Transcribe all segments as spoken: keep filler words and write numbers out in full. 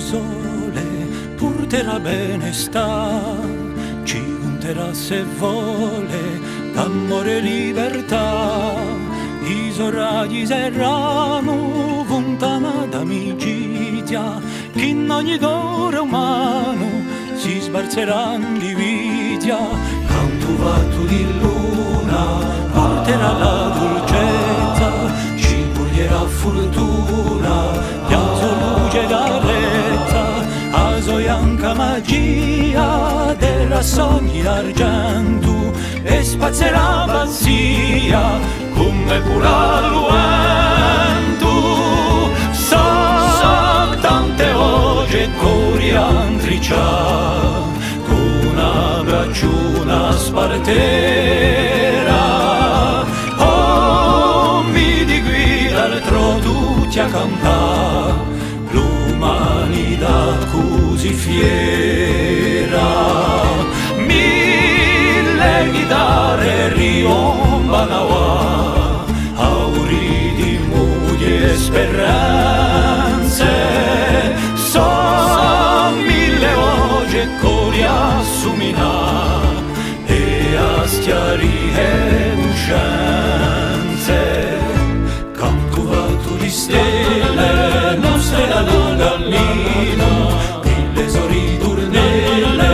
Sole, purterà benestà, ci cunterà s'è vole, d'amore è libertà. I so raghji seranu funtana d'amicizia, chì in ogni core umanu si sbarzerà invidia. Cantu fattu di luna, purterà la dulcezza, ci cuglierà furtuna, a so luce carezza, a so bianca magia, terrà sogni d'argentu è spazzerà pazzia, cum'è pur'à lu ventu. Sò tante voce è cori à intriccià, cù una bracciuna spartera, o mi di guida al trò tutti à cantà, l'umanità cusì fiera, mille ghitarre riombanu avà, auri di muglie è speranze, sò mille voce è cori à suminà, è à schjarì e cuscenze. Cantu fattu di stelle, nostre da lu caminu, mille sò riturnelle,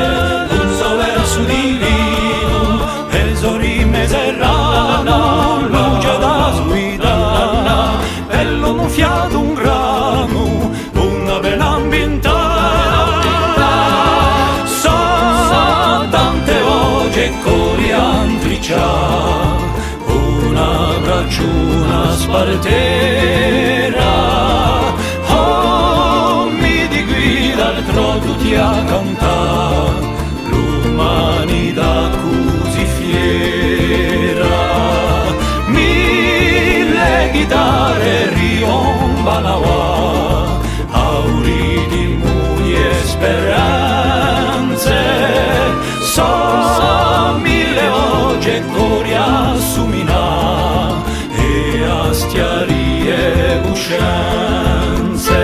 un sò versu divinu, è sò rime seranu, luce da suità, bellu muffiatu un granu, una vena ambientà. Sò tante voce è cori à intriccià, una bracciuna spartera, o mi di guida al trò tutti à cantà, l'umanità cusì fiera, mille ghitarre riombanu avà, auri di muglie è speranze, sò mille voce è cori à suminà, è à schjarì e cuscenze.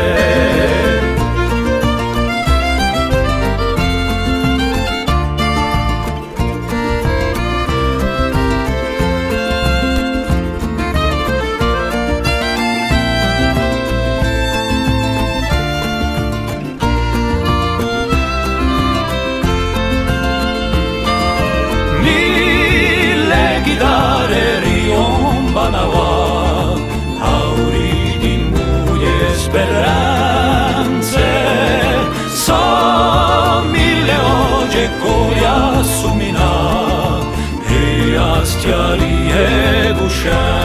Mille ghitarre riombanu avà, auri di muglie è speranze, sò mille voce è cori à suminà, è à schjarì e cuscenze.